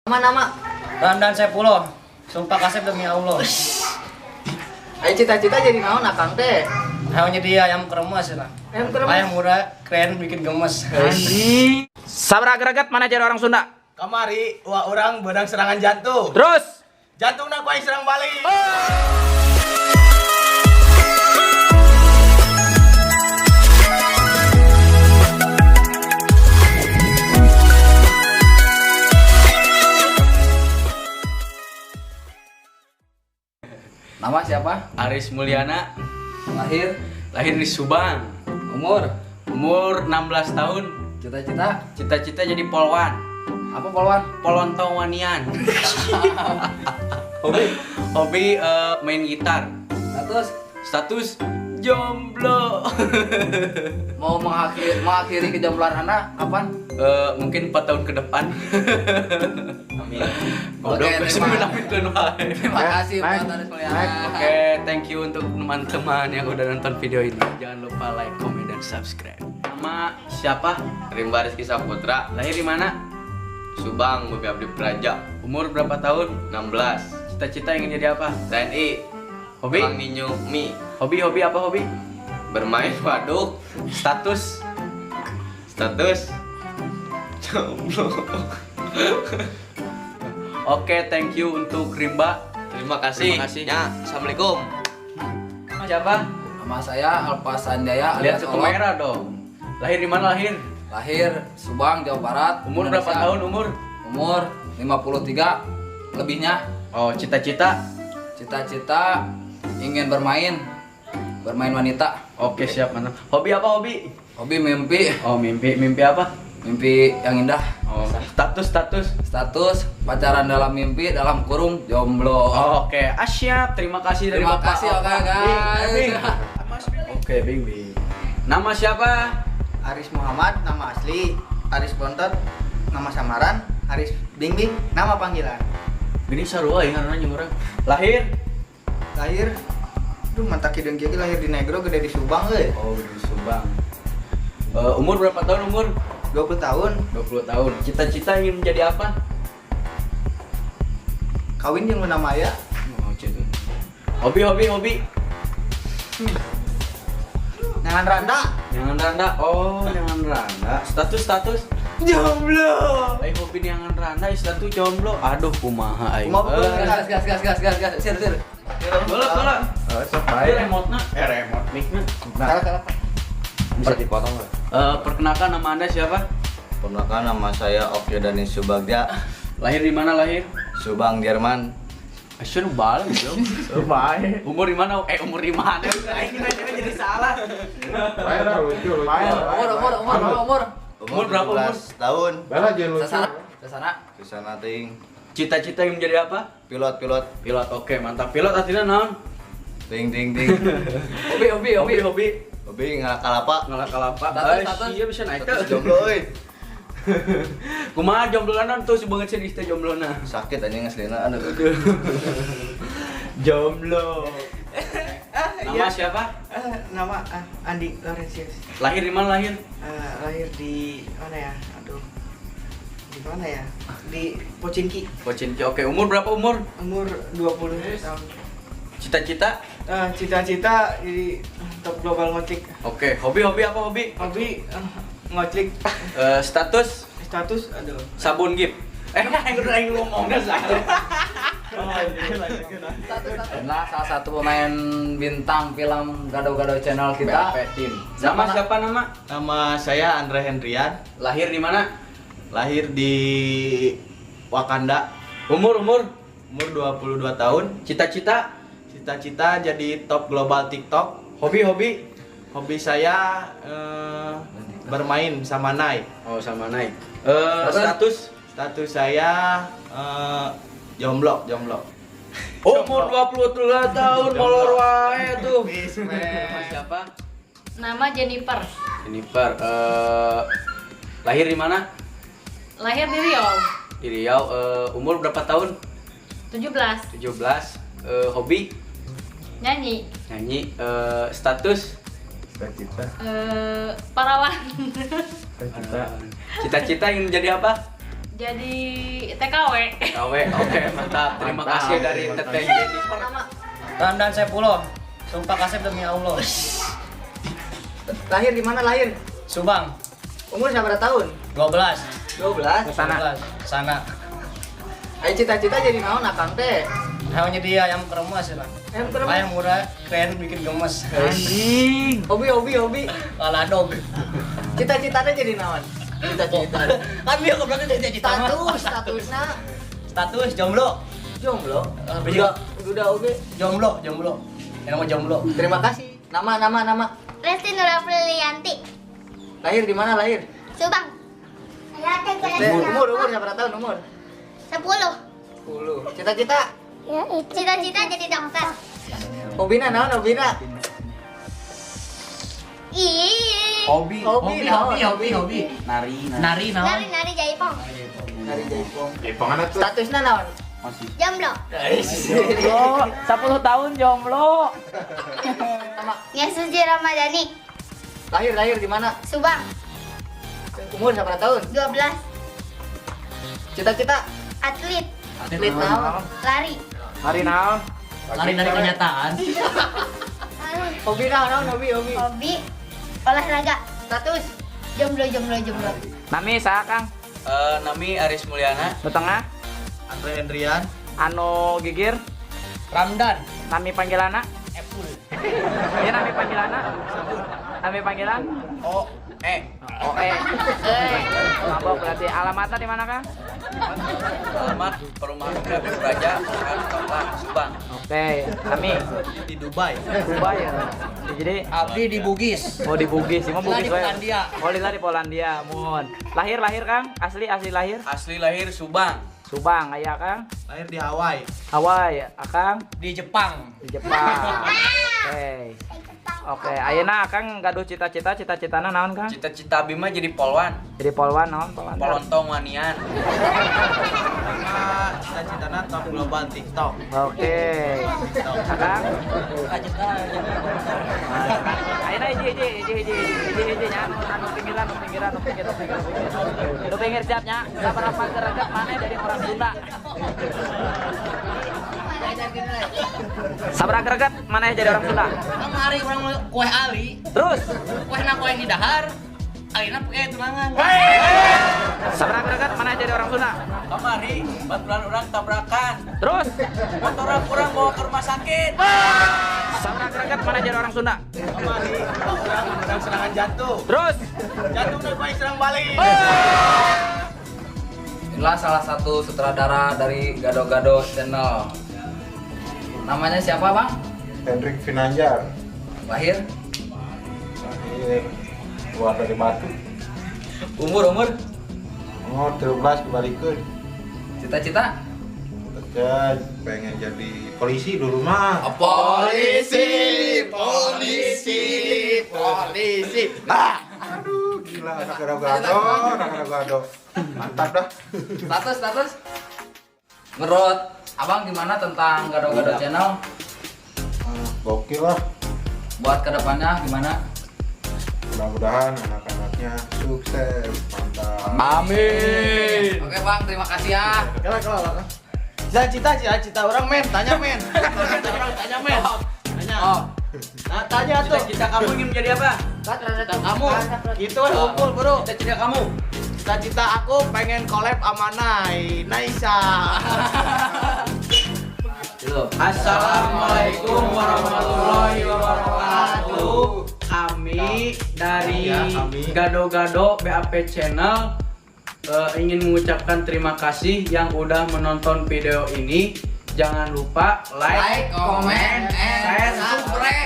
Nama-nama Ramdan Saepulloh. Sumpah kasep demi Allah. Ayo cita-cita jadi naon akang teh? Hayang jadi ayam kremes lah. Ayam kremes. Ayam murah, keren, bikin gemes. Anjing. Sabra greget mana jadi orang Sunda? Kamari, wah orang benang serangan jantung. Terus jantung aku yang serang balik. Nama siapa? Aris Mulyana. Lahir? Lahir di Subang. Umur? Umur 16 tahun. Cita-cita? Cita-cita jadi polwan. Apa polwan? Polontowanian. Hobi? Hobi main gitar. Status? Status jomblo. Mau mengakhiri kejombloan Anda kapan? Mungkin 4 tahun ke depan. Amin. Goblok, Oke, terima kasih buat Aris Mulyana. Oke, thank you untuk teman-teman yang udah nonton video ini. Jangan lupa like, comment, dan subscribe. Nama siapa? Rimba Rizky Saputra. Lahir di mana? Subang, Bumi Abdi Praja. Umur berapa tahun? 16. Cita-cita ingin jadi apa? TNI. Hobi? Tukang ninyu mie. Hobi apa hobi? Bermain waduk. Status? Status jomblo. Oke, thank you untuk Rimba. Terima kasih. Terima kasih. Ya, assalamualaikum. Nama siapa? Nama saya Alfa Sanjaya Lihat alias ke Olok. kamera dong. Lahir di mana lahir? Lahir Subang, Jawa Barat. Umur berapa Indonesia. tahun umur? Umur 53 lebihnya. Oh, cita-cita? Cita-cita ingin bermain wanita. Oke, siap mantap. Hobi apa hobi? Hobi mimpi. Oh, mimpi. Mimpi apa? Mimpi yang indah. Oh, status. Status pacaran dalam mimpi dalam kurung jomblo. Oh, oke, siap. Terima kasih dari Terima Bapak. kasih, oke guys. Bing. Oke, Bing, Bing. Nama siapa? Aris Muhammad, nama asli. Aris Bontot, nama samaran. Aris Bing Bing, nama panggilan. Gini sarua ya ngaranna jeung urang. Lahir? Lahir, duh mantak hideung kieu lahir di Negro, gede di Subang euy. Oh, di Subang. Umur berapa tahun umur? 20 tahun. 20 tahun. Cita-cita ingin menjadi apa? Kawin jeung Luna Maya. Oh, gitu. Hobi. Jangan randa. Jangan randa. Oh, jangan randa. Status. Jomblo. Ai hobi jangan randa, status jomblo. Aduh, kumaha aing. Kumaha, Gas. Sir. Bola. Oh, sok Ini remote-na. Remote. Mic-na. Salah. Bisa dipotong nggak? Perkenalkan nama Anda siapa? Perkenalkan nama saya Oki Dani Subagja. Lahir di mana lahir? Subang, Jerman. Asyik balik dong. Baik. Umur di mana? Umur di mana? Aing jadi salah. Lucu. Umur. Umur berapa umur? 17 tahun. Bala jangan lucu. Sasana. Susana ting. Cita-cita yang menjadi apa? Pilot. Pilot. Oke, mantap. Pilot artinya naon? Ting. Hobi. Hobi ngalak kalapa. Ngalak kalapa. Status. Iya bisa naik Status jomblo euy. Kumaha jomblona tuh si banget sih teh jomblona. Sakit anjing aslina aduh. Jomblo. Nama siapa? Nama Andi Laurentius. Lahir di mana lahir? Lahir di mana ya? Aduh. Di mana ya? Di Pocinki. Pocinki. Oke, umur berapa umur? Umur 20 tahun. Cita-cita? Cita-cita jadi top global ngoclik. Oke, hobi apa hobi? Hobi ngoclik. Status? Status aduh. Sabun gip. Aing ngomongnya salah. Adalah salah satu pemain bintang film Gado-Gado Channel kita. BAP Team. Nama siapa nama? Nama saya Andre Hendrian. Lahir di mana? Lahir di Wakanda. Umur Umur 22 tahun. Cita-cita? Cita-cita jadi top global TikTok. Hobi? Hobi saya bermain sama Nai. Oh, sama Nai. Status? Status saya jomblo. Umur 23 tahun molor wae tuh. Nama siapa? Nama Jennifer. Jennifer. Lahir di mana? Lahir di Riau. Di Riau. Umur berapa tahun? 17. 17. Hobi? Nyanyi. Status? Cita-cita. Parawan. Cita-cita. Cita-cita ingin menjadi apa? Jadi TKW. TKW, oke mantap. Terima kasih dari Teteh Jennifer. Ramdan Saipullah. Sumpah kasep demi Allah. Lahir di mana lahir? Subang. Umur berapa tahun? 12. 12. Sana. Sana. Ayo cita-cita jadi naon akang teh? Hanya dia ayam kremes lah. Ayam kremes. Ayam murah, keren, bikin gemes. Anjing. Hobi. Kaladog. Cita-citanya jadi naon? Cita-cita. Kan dia goblok cita-cita. Statusna. Status jomblo. Jomblo. Udah oke. Jomblo. Yang nama jomblo. Terima kasih. Nama. Resti Nura Prilianti. Lahir di mana lahir? Subang. Umur berapa tahun umur? 10. 10. Cita-cita? Cita-cita jadi dokter. Hobina naon hobina? Hobi. Nari naon? Nari jaipong. Nari jaipong. Jaipongan atuh. Statusna naon? Masih. Jomblo. Jomblo, 10 tahun jomblo. Yesus Ramadhani. Lahir di mana? Subang. Umur berapa tahun? 12. Cita-cita? Atlet. Atlet naon? Lari. Lari naon? Lari dari kenyataan. Hobi naon hobi? Hobi olahraga. Status? Jomblo. Nami saha Kang? Nami Aris Mulyana. Nu tengah? Andre Hendrian. Anu gigir? Ramdan. Nami panggilanna? Epul. Ieu nami panggilanna? Nami panggilan? O E. O E. Mabok berarti. Alamatnya di mana Kang? Alamat Perumahan Gratis Raja, Kelurahan Subang. Oke, kami di Dubai. Dubai ya. Jadi abdi di Bugis. Oh di Bugis, emang Bugis di Polandia. Oh lila di Polandia, mun. Lahir Kang? Asli lahir? Asli lahir Subang. Subang, ayah Kang? Lahir di Hawaii. Hawaii, Akang? Di Jepang. Di Jepang. Oke. Oke, ayeuna Akang gaduh cita-cita, cita-citana naon Kang? Cita-cita abi mah jadi polwan. Jadi polwan naon polwan? Polontong wanian. Cita-citana top global TikTok. Oke. Akang? Cita-cita jadi komputer. Ayeuna hiji nya anu pinggiran. Nu pinggir siap nya. Sabaraha derajat maneh dari orang Sunda? Sabaraha greget maneh jadi orang Sunda? Kamari urang kue ali. Terus kue na kue di dahar. Alina pakai tunangan. Sabaraha greget maneh jadi orang Sunda? Kamari baturan urang tabrakan. Terus motor urang bawa ke rumah sakit. Sabaraha greget maneh jadi orang Sunda? Kamari urang serangan jantung. Terus jantung kue serang balik. Inilah salah satu sutradara dari Gado-Gado Channel. Namanya siapa Bang? Hendrik Finanjar. Lahir? Lahir keluar dari Batu. Umur? Umur 13 kebalikeun. Cita-cita? Cita pengen jadi polisi dulu mah. Polisi. Nah. Aduh, gila anak gado-gado. Mantap dah. Status. Menurut Abang gimana tentang Gado-Gado Channel? Gokil lah. Buat kedepannya gimana? Mudah-mudahan anak-anaknya sukses, mantap. Amin. Oke Bang, terima kasih ya. Kalau. Cita-cita orang men, tanya men. Cita orang tanya men. Tanya. Oh. Nah, tanya tuh. Cita-cita kamu ingin menjadi apa? Cita kamu. Gitu kan hukum, Bro. Cita-cita kamu. Cita-cita aku pengen collab sama Nay, Naisa. Assalamualaikum warahmatullahi wabarakatuh. Kami dari Gado-Gado BAP Channel ingin mengucapkan terima kasih yang udah menonton video ini. Jangan lupa like, comment, and subscribe.